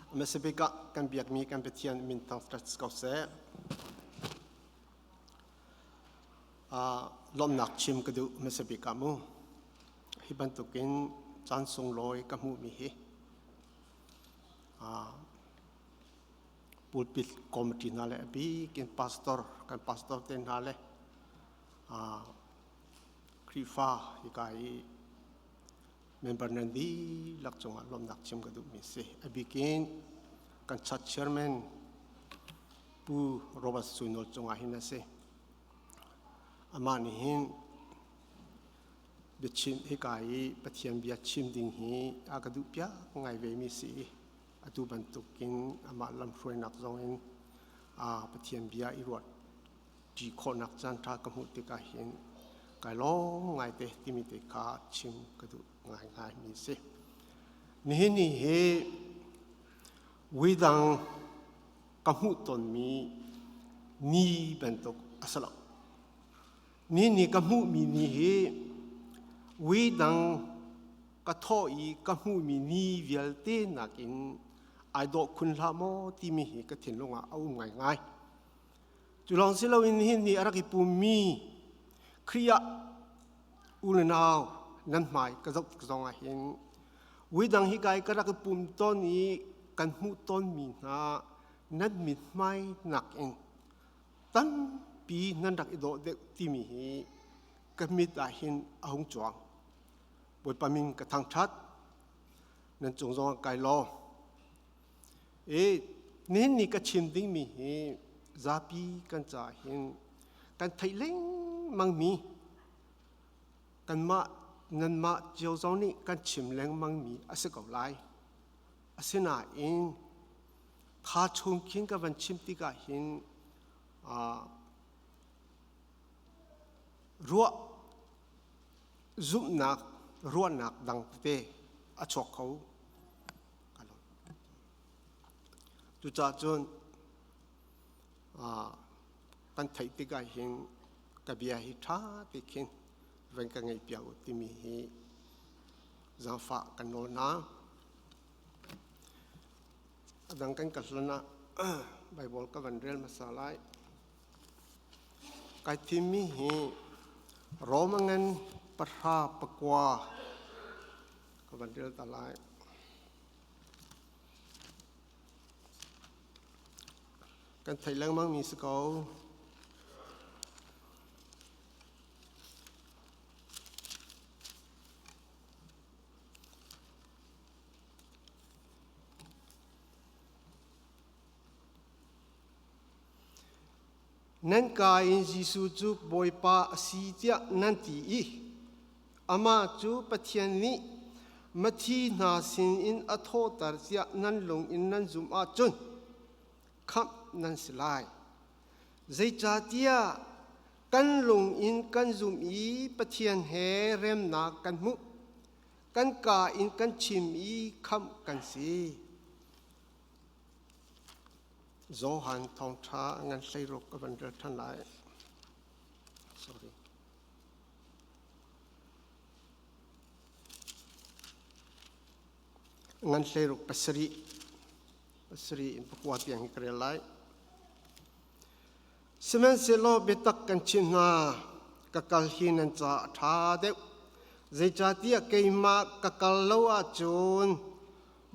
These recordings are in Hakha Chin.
Hmasabik ah kan biakmi kan Pathian min thangṭhat ko seh. Lawmhnak chim ka duh hmasabik ah mu. Hi bantukin caan sunglawi ka hmuhmi hi pulpit committee hna le a bik in pastor kan pastor te hna le Khrihfa hika i member nan dihlak cungah lawmhnak chim ka duhmi si. A bikin kan church chairman Pu Robert Suinol cungah hin a si. Amah nih hin biachim hika i Pathian bia chim ding hi a ka duh piak ngai ve mi si i atu bantukin amah lamhruainak zong in Pathian bia i ruat ṭi khawhnak caanṭha ka hmuh tikah hin kai lawm ngaite timi te kha chim ka duh ngaingai mi si. Nihin ni hi widang ka hmuh tonmi ni bantuk a si lo. Ni ni ka hmuhmi ni hi widang ka thawh i ka hmuhmi ni vialte nakin ai dawh khun hlah maw timi hi ka thinlung ah a um ngaingai. Cu lawng si loin nihin ni a rak i pummi Khrih ah u le nau nan hmai ka zoh tik zong ah hin widang hi kai ka rak i pum tawn i kan hmuh tawnmi hna nan mithmai nakin tampi nan rak i dawh deuh timi hi ka mit ah hin a hung cuang. Bawipa min ka thangṭhat. Nan cung zong ah kai lawm. I nihin ni ka chim dingmi hi zapi kan caah hin kan theih lengmangmi kanmah nanmah cio zong nih kan chim lengmangmi a si ko lai. Asinain tha chung khin ka van chim tikah hin ruah zumhnak ruahnak dang tete a chuak kho. Cucaah cun kan theih tikah hin ka bia hi ṭha te khin van ka ngaihpiak u timi hi zaangfah kan nawl hna. A dang kan kal hlan ah Baibal ka van rel hmasa lai. Kai thimmi hi Rom a ngan pahra pakua ka van rel ta lai. Kan theih lengmang mi si ko. Nan ka in Jesuh cu Bawipa a si tiah nan ti i amah cu Pathian nih mithi hna sinin a thawhter tiah nan lung in nan zumh ahcun khamh nan si lai. Zeicahtiah kan lung in kan zumh i Pathian he remnak kan hmuh. Kan kaa in kan chim i khamh kan si. Johan thawngṭha a ngan hleiruk ka van rel ṭhan lai. Sorry. Ngan hleiruk pasarih pasarih in pakua tiang hi ka rel lai. Sihmanhsehlaw biatak kan chimh hna, ka kal hi nan caah a ṭha deuh. Zeicahtiah keimah ka kal lo ahcun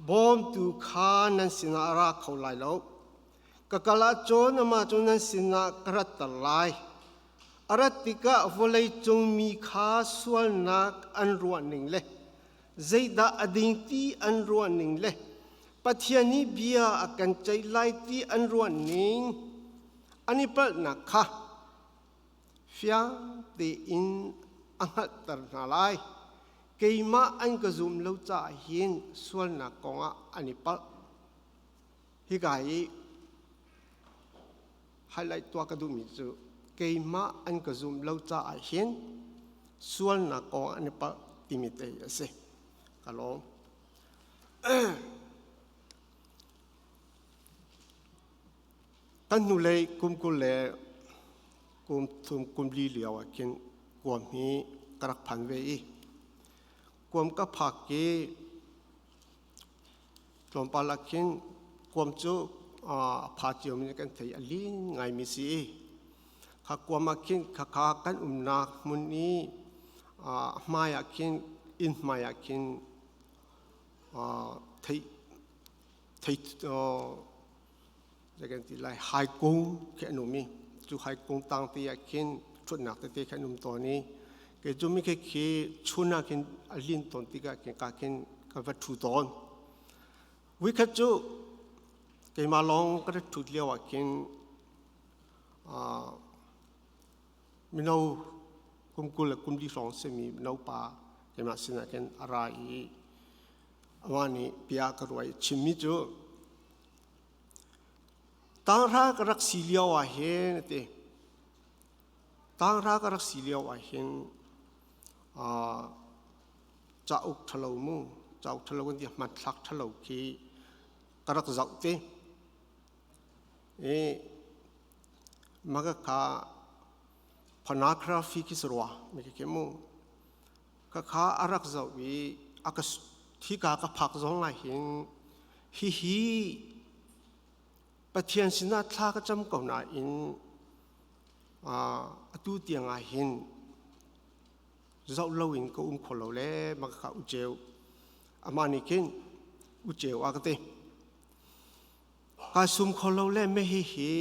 bawmtu kha nan sinah a ra kho lai lo. Ka kal ahcun amah cu nan sinah ka ratter lai. A rat tikah vawleicung mi kha sualnak an ruahning le zeidah a ding ti an ruahning le Pathian nih bia a kan ceih lai ti an ruahning an i palhnak kha fiang tein a hngalhter hna lai. Keimah an ka zum lo caah hin sualnak kongah an i palh. Hika hi highlight tuah ka duhmi cu keimah an ka zum lo caah hin sualnak kong an i palh timi te a si. Ka lawm. Kan hnulei kum 20 le kum thum kum li lio ah khin kuam hi ka rak phan ve i kuam ka phak i tlawmpal ah khin Kuam cu a pha ciomi nih kan thei a lin ngaimi si i kha kuam ah khin khakha kan umnak hmun i hmai ah khin inn hmai ah khin thei thei zei kan ti lai haikung khi an um i cu haikung tang te ah khin ṭhutnak tete khi an um tawn i kei cu mi khi khi chun ah khin a lin tawn tikah khin ka khin ka va ṭhu tawn. Vuikhat cu keimah lawng ka rat ṭhut lio ah khin mino kum 20 le kum 40 hrawng simi mino pa keimah sinah khin a ra i amah nih bia ka ruah i chimmi cu tanghra ka rak si lio ah hin a ti. Tanghra ka rak si lio ah hin cauk ṭhalo mu cauk ṭhalo kan ti hmanthlak ṭhalo khi ka rak zoh te i maka kha pornography khi si rua mi khi mu ka kha a rak zoh i a ka hika ka phak zong ah hin hihi Pathian sinah thla ka cam ko nain atu tiang ah hin zoh loin ka um kho lo le maka kha uceu amah nih khin uceu a ka ti Kaa sum kho lo le me hihi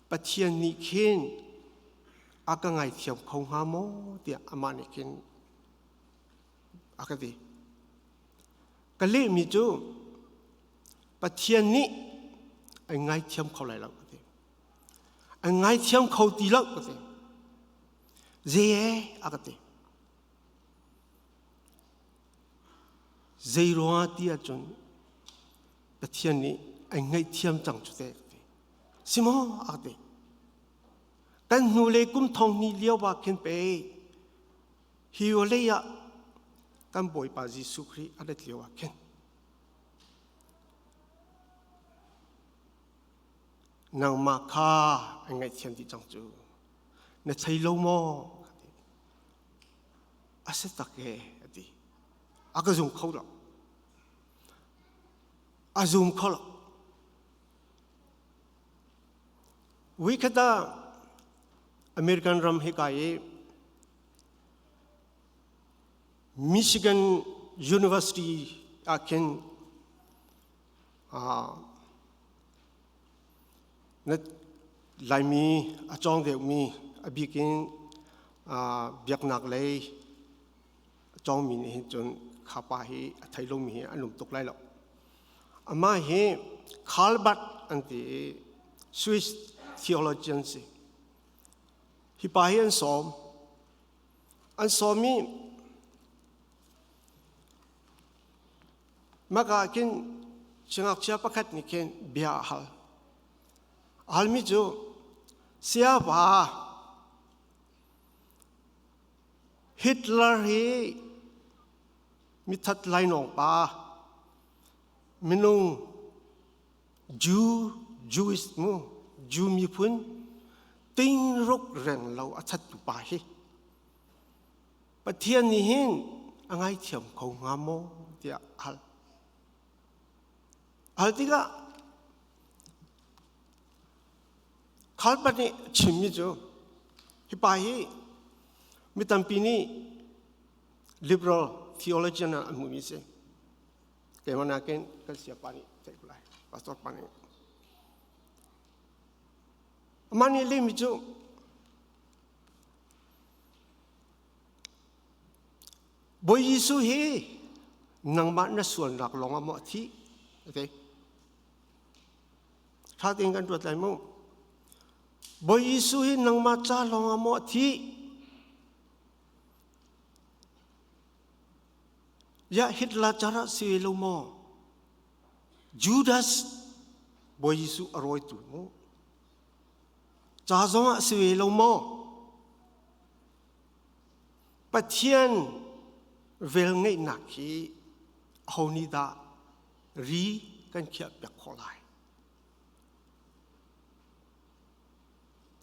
Pathian nih khin a ka ngaithiam kho hnga maw tiah amah nih khin a ka ti. Ka lehmi cu Pathian nih an ngaithiam kho lai lo ka ti. An ngaithiam kho ti lo ka ti. Zei a ka ti. Zei ruangah ti ahcun Pathian nih an ngaihthiam cang cu teh ka ti. Si maw a ka ti. Kan hnulei kum thong hnih lio ah khin pe hi vawlei ah kan Bawipa Jesuh Khrih a rat lio ah khin nangmah kha an ngaihthiam dih cang cu na thei lo maw ka ti. A si tak e a ti. A ka zum kho lo. A zum kho lo. Wikhat ah American ram hi kai i Michigan University ah khin na Laimi a cawng deuhmi a bik in biaknak lei a cawngmi nih hin cun kha pa hi a thei lomi hi an um tuk lai lo. Amah hi Karl Barth an ti i Swiss theologian si. Hi pa hi an sawm. An sawm i maka khin siangngakchia pakhat nih khin bia a hal. A halmi cu sayapa Hitler hi mithat lainawng pa minung Jew Jewish mu Jew miphun tingruk reng lo a thattu pa hi Pathian nih hin a ngaithiam kho hnga maw tiah hal. Hal tikah Khalpat nih a chimmi cu hi pa hi mi tampi nih liberal theologian ah an hmuhmi a si. Keimah nakin kan siapa nih theih ko lai, pastor pa nih. Amah nih lehmi cu Bawi Jesuh hi nangmah na sualnak lawng ah maw a thih? A ti. Ṭha tein kan ruat lai mu. Bawi Jesuh hi nangmah ca lawng ah maw a thih? Ya Hitler cara si lo maw? Judas Bawi Jesuh a rawitu mu. Ca zong ah si ve lo maw? Pathian velngeihnak hi aho nih dah ri kan khiah piak khawh lai?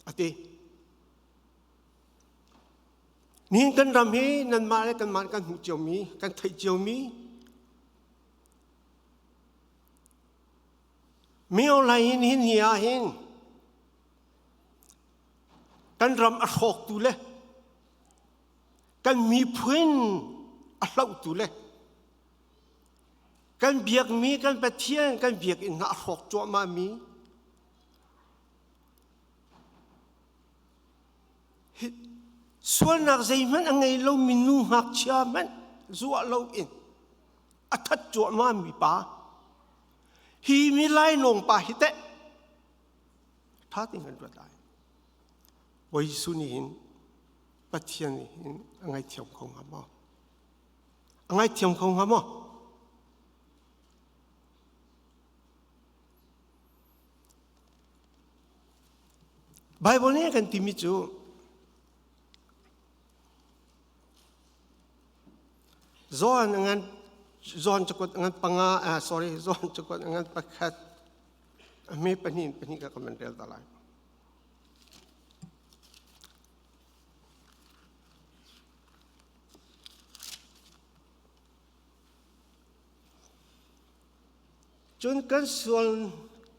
A ti. Nihin kan ram hi nanmah le kanmah kan hmuh ciomi, kan theih ciomi. Mi online hin hin hi ah hin kan ram a hrawktu le kan miphun a hlohtu le kan biakmi kan Pathian kan biakinn hna a hrawk cuahmah mi sualnak zeihmanh a ngei lomi nu ngakchia hmanh zuah loin a that cuahmah mi pa hi mi lainawng pa hi teh ṭha tein kan ruat lai. Bawi Jesuh nih hin Pathian nih hin a ngaithiam kho hnga maw? A ngaithiam kho hnga maw? Bible nih a kan timi cu John ngan John cakuat ngan panga ah sorry John cakuat ngan pakhat a hme pahnih pahnih ka kan rel ta lai. Cun kan sual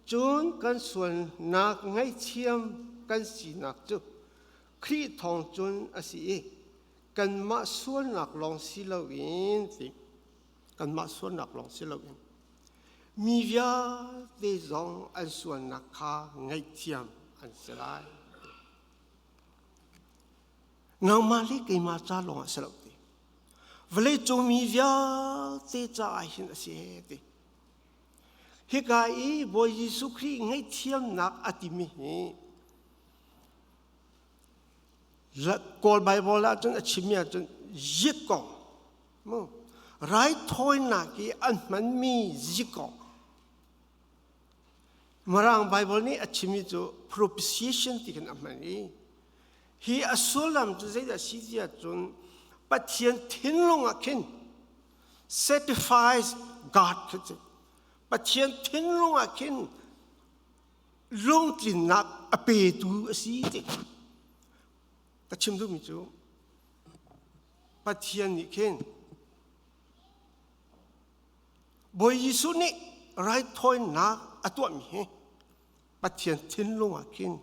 cun kan sualnak ngaihthiam kan sinak cu Khrih thawng cun a si i kanmah sualnak lawng si loin ti kanmah sualnak lawng si loin mi vialte zong an sualnak kha ngaihthiam an si lai. Nangmah le keimah ca lawng ah si lo ti. Vawleicung mi vialte caah hin a si ti. Hika i Bawi Jesuh Khrih ngaihthiamnak a timi hi Kawl Bible ahcun a chimmi ahcun zik kong mu raithawinak i an hmanmi zik kong Mirang Bible nih a chimmi cu propitiation ti khin a hman i hi a sullam cu zeidah si ti ahcun Pathian thinlung ah khin satisfies God khi cu Pathian thinlung ah khin lungtlinnak a petu a si ti ka chim duhmi cu Pathian nih khin Bawi Jesuh nih raithawinak a tuahmi hi Pathian thinlung ah khin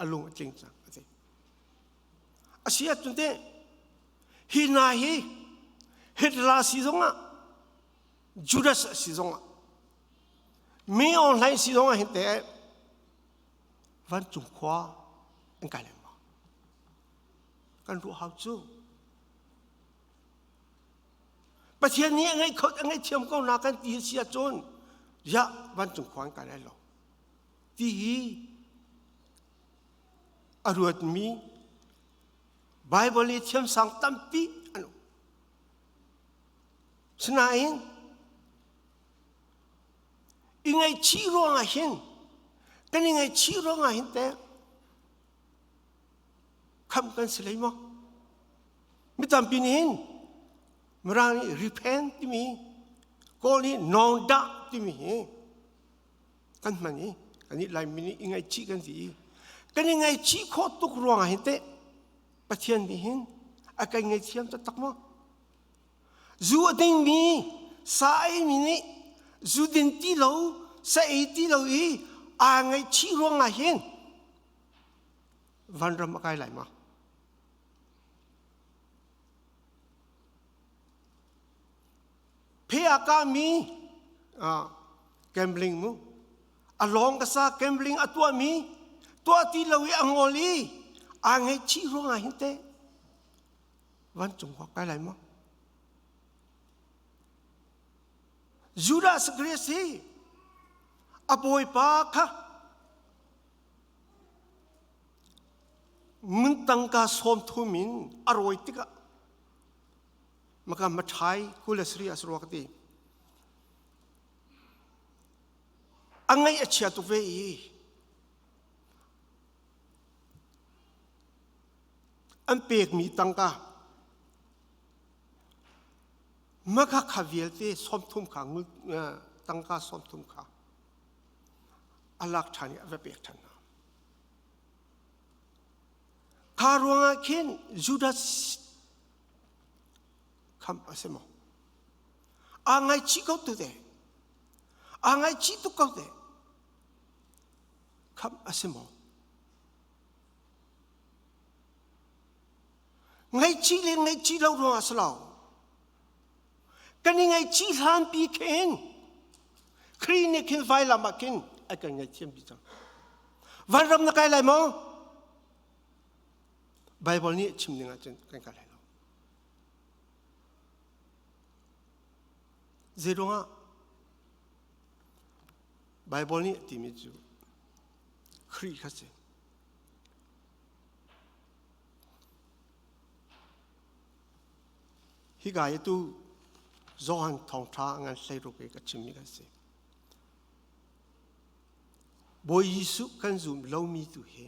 a lung a tling cang a ti. A si ahcun teh hi hna hi Hitler si zongah Judas a si zongah mi online si zongah hin teh vancung khua an kai lengmang. Kan ruah hau cu. Pathian nih a ngeih kho a ngaihthiam ko na kan ti si ahcun ya vancung khua an kai lai lo ti hi a ruatmi Bible i thiamsang tampi an um. Sinain i ngaihchih ruangah hin kan i ngaihchih ruangah hin teh khamh kan si hlei maw? Mi tampi nih hin Mirang nih repent timi Kawl nih nawngdah timi hi kan hman i kan i Laimi nih i ngaihchih kan ti i kan i ngaihchih khawh tuk ruangah hin teh Pathian nih hin a kan ngaithiam taktak maw? Zu a dingmi sa a eimi nih zu din ti lo sa ei ti lo i aa ngaihchih ruangah hin vanram a kai lai ma? Phe a kami gambling mu a lawng ka sa gambling a tuahmi tuah ti lo i a ngol i aa ngaihchih ruangah hin teh vancung khua kai lai maw Judas Iscariot hi a bawipa kha Ngun tangka sawm thum in a rawi tikah maka maṭhai 23 a si rua ka ti. A ngaih a chia tuk ve i an pekmi tangka maka kha vialte 30 kha tangka 30 kha a lak ṭhan i a va pek ṭhan hna. Kha ruangah khin Judas khamh a si maw? Aa ngaihchih ko tu te. Aa ngaihchih tuk ko te. Khamh a si maw? Ngaihchih le ngaihchih lo ruangah si lo. Kan i ngaihchih hlanpi khin Khrih nih khin vailam ah khin a kan ngaihthiam dih cang. Vanram na kai lai maw? Bible nih chim ning ahcun kan kai lai lo. Zeiruangah Bible nih timi cu Khrih kha si. Hika hi tu Johan thawngṭha ngan hleiruk i ka chimmi kan si. Bawi Jesuh kan zum lomi tu hi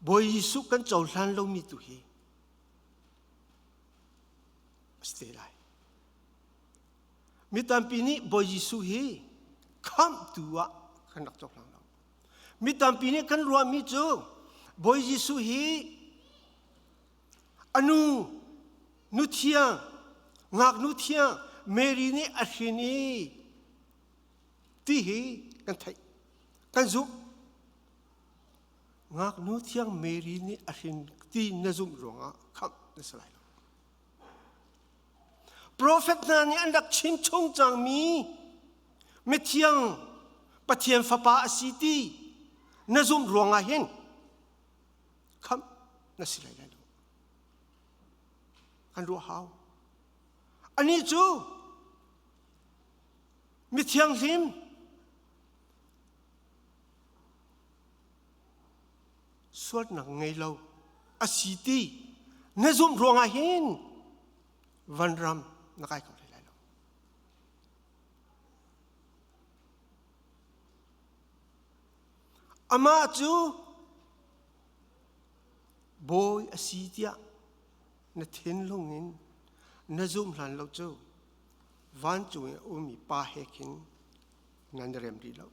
Bawi Jesuh kan cohlan lomi tu hi a si te lai. Mi tampi nih Bawi Jesuh hi khamhtu ah kan rak cohlang lo. Mi tampi nih kan ruahmi cu Bawi Jesuh hi a nu nu thiang ngaknu thiang Mary nih a hrin i ti hi kan theih kan zumh ngaknu thiang Mary nih a hrin ti na zumh ruangah khamh na si lai lo Profet hna nih an rak chim chung cangmi mithiang Pathian Fapa a si ti na zumh ruangah hin khamh na si lai lai lo. An ruah hau. Anih cu mithianghlim sualnak ngei lo a si ti na zumh ruangah hin vanram na kai kho hlei lai lo. Amah cu bawi a si tiah na thinlung in na zumh hlan lo cu vancung i a ummi pa he khin nan i rem rih lo.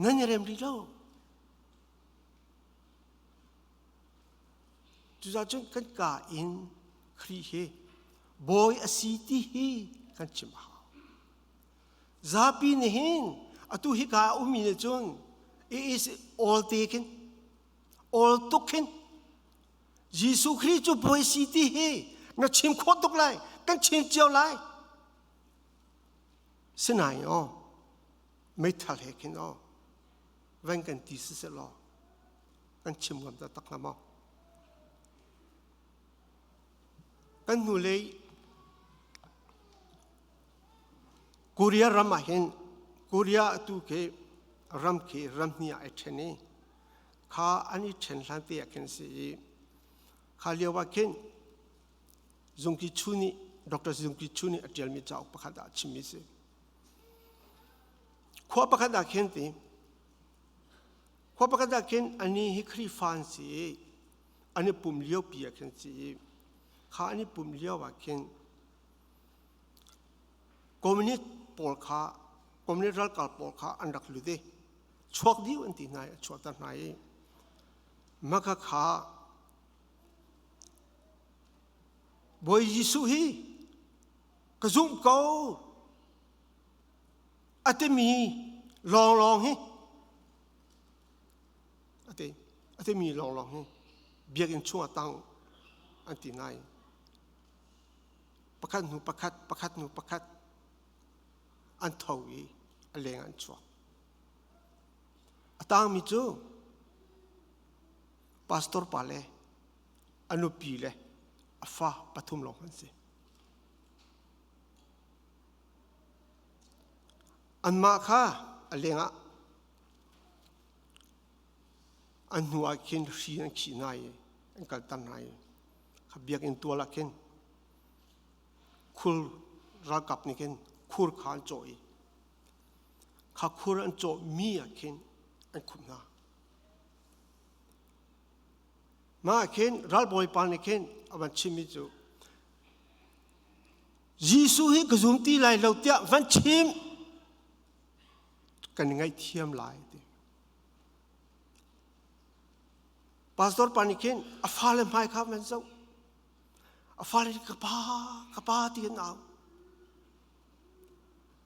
Nan i rem rih lo. Cucaah cun kan ka in Khrih hi bawi a si ti hi kan chim a hau. Zapi nih hin atu hika a ummi nih cun it is all te khin all tuk khin Jesuh Khrih cu bawi si ti hi na chim khawh tuk lai kan chim cio lai sinain aw meithal he khin aw van kan ti si seh law kan chim ngam taktak hnga maw? Kan hnulei Korea ram ah hin Korea atu khi ram khi ram hnih ah ai ṭhen i kha an i ṭhen hlan te ah khin si i kha lio ah khin Zungki Chu nih Dr. Zungki Chu nih a ṭialmi cauk pakhat ah a chimmi si. Khua pakhat ah khin ti Khua pakhat ah khin ani hi Khrihfa an si i an i pum liopi ah khin si i kha an i pum lio ah khin communist pawl kha communist ralkap pawl kha an rak lut i chuak dih an ti hna i a chuahter hna i maka kha Bawi Jesuh hi ka zumh ko A timi lawnglawng hi a ti a timi lawnglawng hi biakinn chungah tang an ti ngai. Pakhat hnu pakhat, pakhat hnu pakhat an tho i a leng an chuak. A tangmi cu pastor pa le a nupi le a fa pathum lawng an si. Anmah kha a lengah an hnu ah khin hri an khih hna i an kalter hna i kha biakinn tual ah khin khur ralkap nih khin khur kha an cawh i kha khur an cawh mi ah khin an khumh hna. Mah ah khin ralbawipa nih khin a van chimmi cu Jesuh hi ka zum ti lai lo tiah van chim kan ngaihthiam lai ti. Pastor pa nih khin a fale hmai kha van zoh. A fale ka pa ka pa ti an au.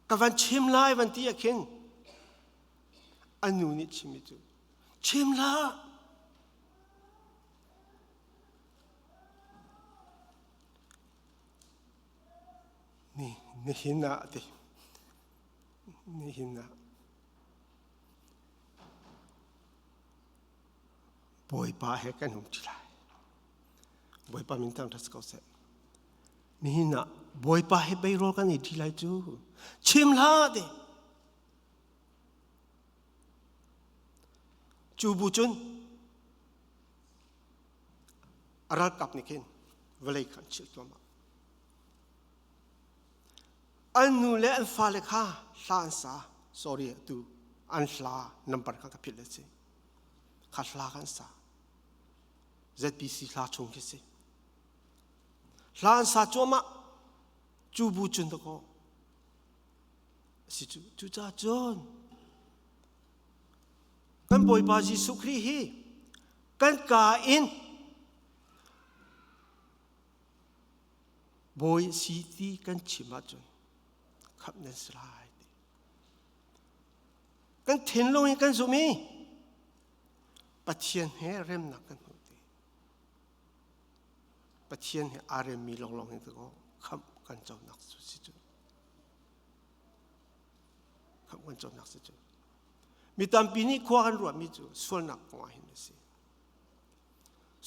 Ka van chim lai van ti ah khin. An nu nih chimmi cu chim hlah. Ni nihin ah ti nihin ah Bawipa he kan um ṭi lai. Bawipa min thangṭhat si ko seh. Nihin ah Bawipa he beirawl kan ei ṭi lai cu. Chim hlah ti. Cu bu cun a ralkap nih khin vawlei kha an chilh thluahmah. An nu le an fale kha hla an sa. Sorry, atu an hla number kha ka philh le si. Kha hla kha an sa. ZBC hla chung khi si. Hla an sa cuahmah. Cu bu cun dakaw si cu cucaah cun kan Bawipa Jesuh Khrih hi kan ka in Bawi si ti kan chim ahcun khamh nan si lai ti. Kan thinlung in kan zumh i Pathian he remnak kan hmuh ti. Pathian he aa remmi lawnglawng hin khamh kan conak cu si cu. Khamh kan conak si cu. Mi tampi nih khua kan ruahmi cu sualnak kong ah hin a si.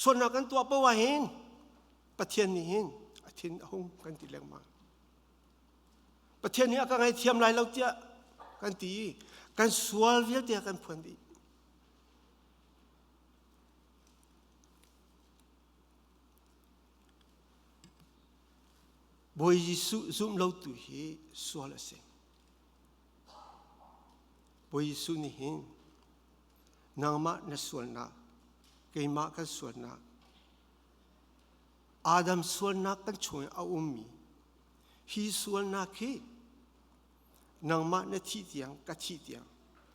Sualnak kan tuah paoh ah hin Pathian nih hin a thin a hung kan ti lengmang. Pathian nih a ka ngaithiam lai lo tiah kan ti i kan sual vialte a kan phuan dih. Bawi Jesuh zumh lo tu hi sual a si. Bawi Jesuh nih hin nangmah na sualnak, keimah kan sualnak, Adam sualnak kan chung i a ummi hi sualnak hi nangmah na thih tiang ka thih tiang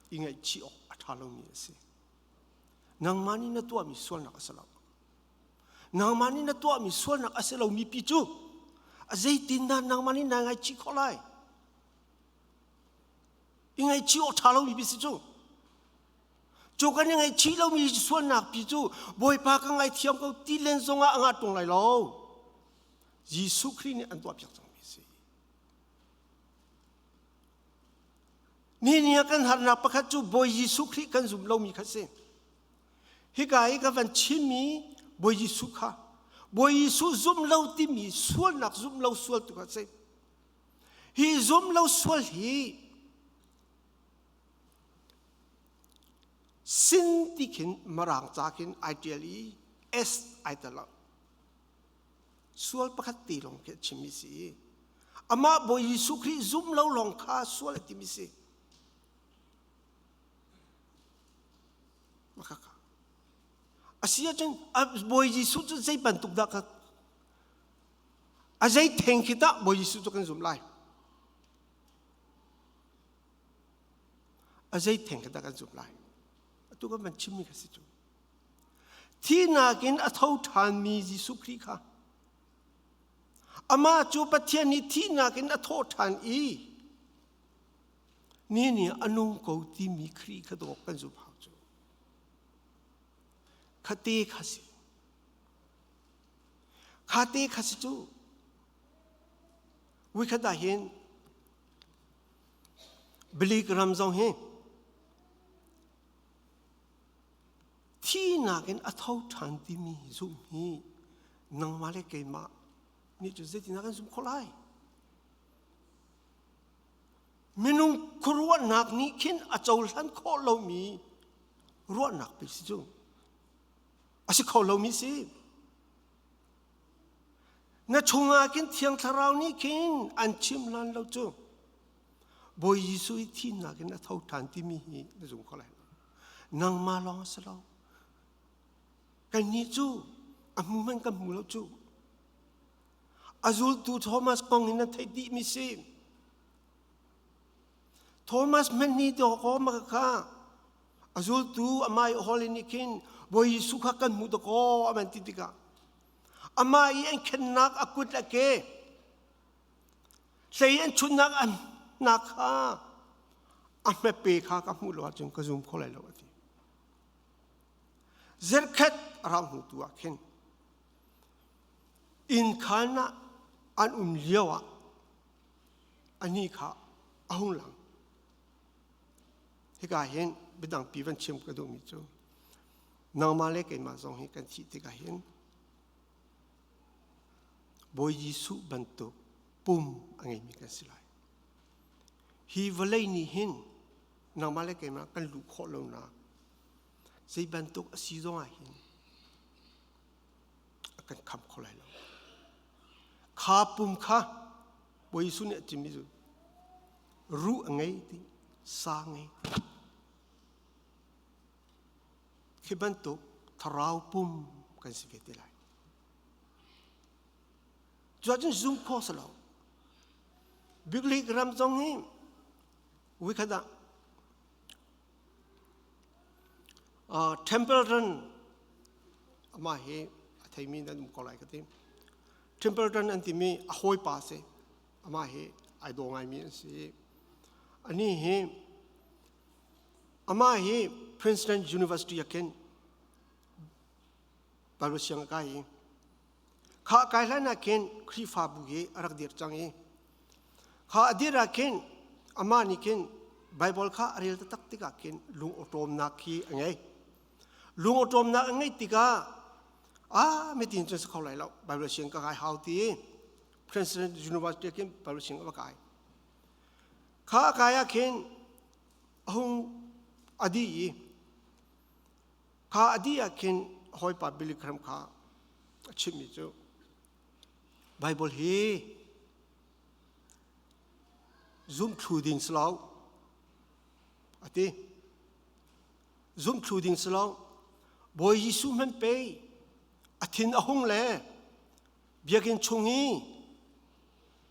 i ngaihchih awk a ṭha lomi a si. Nangmah nih na tuahmi sualnak a si lo. Nangmah nih na tuahmi sualnak a si lomi pi cu a zeitindah nangmah nih naa ngaihchih khawh lai? I ngaihchih awk ṭha lomi pi si cu. Cu kan i ngaihchih lomi sualnak pi cu Bawipa ka ngaithiam ko ti len zongah a ngah ṭung lai lo. Jesuh Khrih nih an tuahpiak cangmi a si. Ni ni ah kan harnak pakhat cu Bawi Jesuh Khrih kan zum lomi kha si. Hika i ka van chimmi Bawi Jesuh kha Bawi Jesuh zum lo timi sualnak zum lo sual tu kha si. Hi zum lo sual hi sin ti khin marang ca khin ai ṭial i S ai tel lo. Sual pakhat te lawng khi a chimmi si. Amah Bawi Jesuh Khrih zum lo lawng kha sual a timi si. Makaka. A si ahcun Bawi Jesuh cu zei bantuk dah ka a zei theng khi dah Bawi Jesuh cu kan zumh lai? A zei theng khi dah kan zumh lai? Atu kan van chimmi kha si cu. Thihnak in a tho ṭhanmi Jesuh Khrih kha amah cu Pathian nih thihnak in a thawh ṭhan i ni nih a nung ko timi Khrih kha dawk kan zumh hau cu. Khate kha si. Khate kha si cu. Wikhat ah hin Billy Graham zong hi Thihnak in a tho ṭhan timi zumh hi nangmah le keimah nih cun zeitindah kan zumh khawh lai? Minung khuaruahnak nih khin a cohlan khawh lomi ruahnak pei si cu. A si kho lomi si. Na chungah khin Thiang Thlarau nih khin an chim lan lo cu. Bawi Jesuh i thihnak in a tho ṭhan timi hi na zum kho lai lo. Nangmah lawng a si lo. Kannih cu a hmu hmanh kan hmu lo cu. A zultu Thomas kong in na theih dihmi si. Thomas hmanh nih dawkaw ma kha a zultu amah i hol in khin Bawi Jesuh kha kan hmu dawkaw a man ti tikah amah i an khennak a kut le a ke Hlei an chunhnak an hna kha A hmepe kha ka hmuh lo ahcun ka zum kho lai lo a ti. Zerkhat a rau hnu tu ah khin inn khaan ah an um lio ah anih kha a hung lang. Hika hin biadang pi van chim ka duhmi cu nangmah le keimah zong hi kan thih tikah hin Bawi Jesuh bantuk pum a ngeimi kan si lai. Hi vawlei nih hin nangmah le keimah kan luh khawh lonak zei bantuk a si zong ah hin a kan kham kho lai lo. Kha pum kha Bawi Jesuh nih a chimmi cu ruh a ngei ti, sa ngei ti. Khi bantuk thlarau pum kan si ve te lai. Cuahcun zum khawh si lo. Big League ram zong hi wikhat ah Temple Run amah hi a theimi nan um ko lai ka ti. Temple Run an timi a hawipa si. Amah hi ai daw ngaimi an si. Ani hi amah hi Princeton University ah khin Bible siang a kai i kha kai hlan ah khin Khrihfabu hi a rak dir cang i kha a dir ah khin amah nih khin Bible kha a rel taktak tikah khin lung awṭawmnak khi a ngei. Lung awṭawmnak a ngeih tikah ah mitin cun si kho lai lo Bible siang ka kai hau ti Princeton University khin Bible siang a va kai. Kha a kai ah khin a hung a dih i Kha a dih ah khin hawipa Billy Graham kha a chimmi cu Bible hi zumthlu ding si lo a ti. Zumthlu ding si lo. Bawi Jesuh hmanh pei a thin a hung le biakinn chung i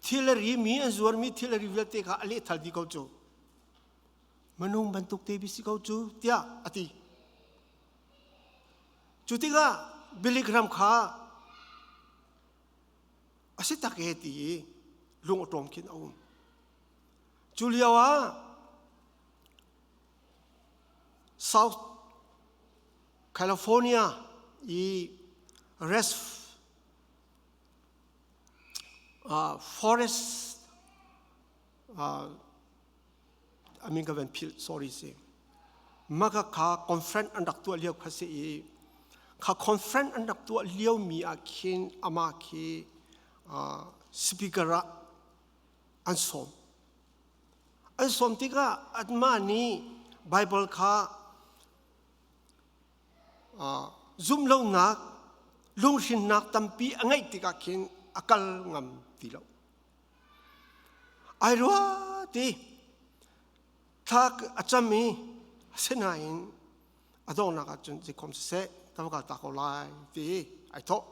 thil a rimi an zuarmi thil a ri vialte kha a lehthal dih ko cu. Minung bantuk te bi si ko cu tiah a ti. Cu tikah Billy Graham kha a si tak e ti i lung a ṭawm khin a um. Cu lio ah South California i Rest Forest a min ka van philh sorry si maka kha conference an rak tuah lio kha si i kha conference an rak tuah lio mi ah khin amah khi speaker ah an sawm an sawm tikah anmah nih Bible kha zumhlonak lunghrinnak tampi a ngeih tikah khin a kal ngam ti lo Ai rua ti thla a cam i asinain a donghnak ah cun zikhom siseh ka va kal ta ko lai ti ai thawh.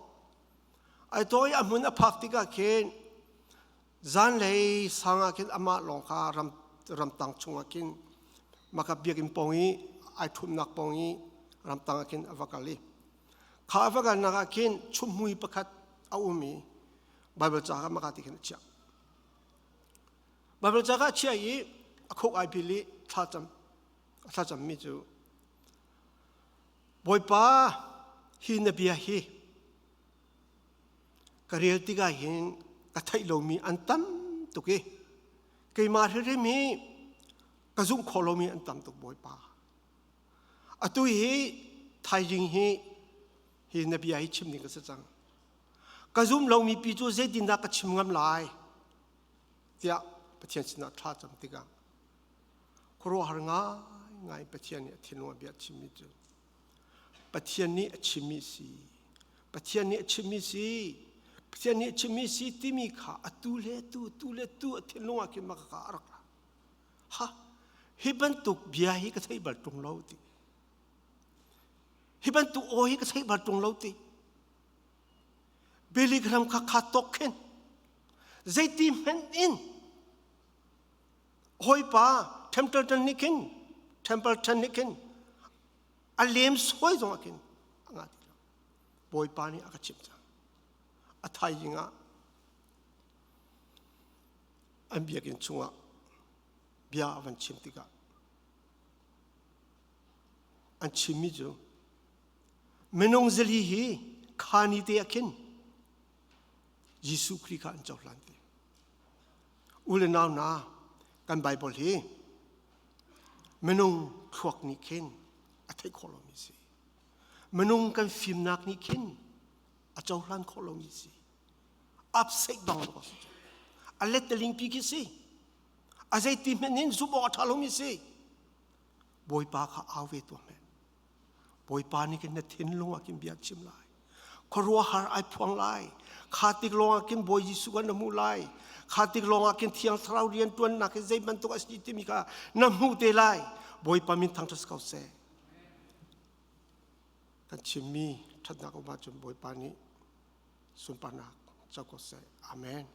Ai thawh i a hmun a phak tikah khin zanlei sang ah khin amah lawng kha ram ramtang chungah khin maka biakinn pawng i ai ṭhumnak pawng i ramtang ah khin a va kal i kha a va kalnak ah khin chumhmui pakhat a um i Bible ca kha maka ti khin a chiah. Bible ca kha a chiah i a khuk ai bil i thlacam a thlacam mi cu Bawipa hi na bia hi ka rel tikah hin ka theih lomi an tam tuk i keimah hrimhrim hi ka zumh khawh lomi an tam tuk Bawipa. Atu hi thaizing hi hi na bia hi chim ding ka si cang. Ka zum lomi pi cu zeitindah ka chim ngam lai tiah Pathian sinah thla cam tikah khuaruahhar ngaingai Pathian nih a thinlung a bia chimmi cu Pathian nih a chimmi si Pathian nih a chimmi si Pathian nih a chimmi si timi kha atu le tu tu le tu a thinlung ah khin maka ka a rak ra ha hi bantuk bia hi ka thei bal ṭung lo ti hi bantuk aw hi ka thei bal ṭung lo ti Billy Graham kha kha tok khin zeiti hmanh in hawipa Templeton nih khin Templeton nih khin a lem sawi zong ah khin a ngah ti lo Bawipa nih a ka chimh cang a thaizing ah an biakinn chungah bia a van chim tikah. An chimmi cu minung zali hi khani te ah khin Jesuh Khrih kha an cohlan te. U le nau na kan Bible hi minung thluak nih khin a theih khawh lomi si. Minung kan fimnak nih khin a cohlan khawh lomi si. Upside down a si. A letteling pi khi si. A zeiti hmanh in zumh awk a ṭha lomi si. Bawipa kha au ve tuah hmanh. Bawipa nih khin na thinlung ah khin bia chim lai. Khuaruahhar ai phuang lai. Kha tik lawng ah khin Bawi Jesuh kha na hmuh lai. Kha tik lawng ah khin Thiang Thlarau rian ṭuannak hi zei bantuk a si timi kha na hmuh te lai. Bawipa min thangṭhat ko seh. Kan chimmi ṭhatnak um ahcun Bawipa nih sunparnak co ko seh. Amen.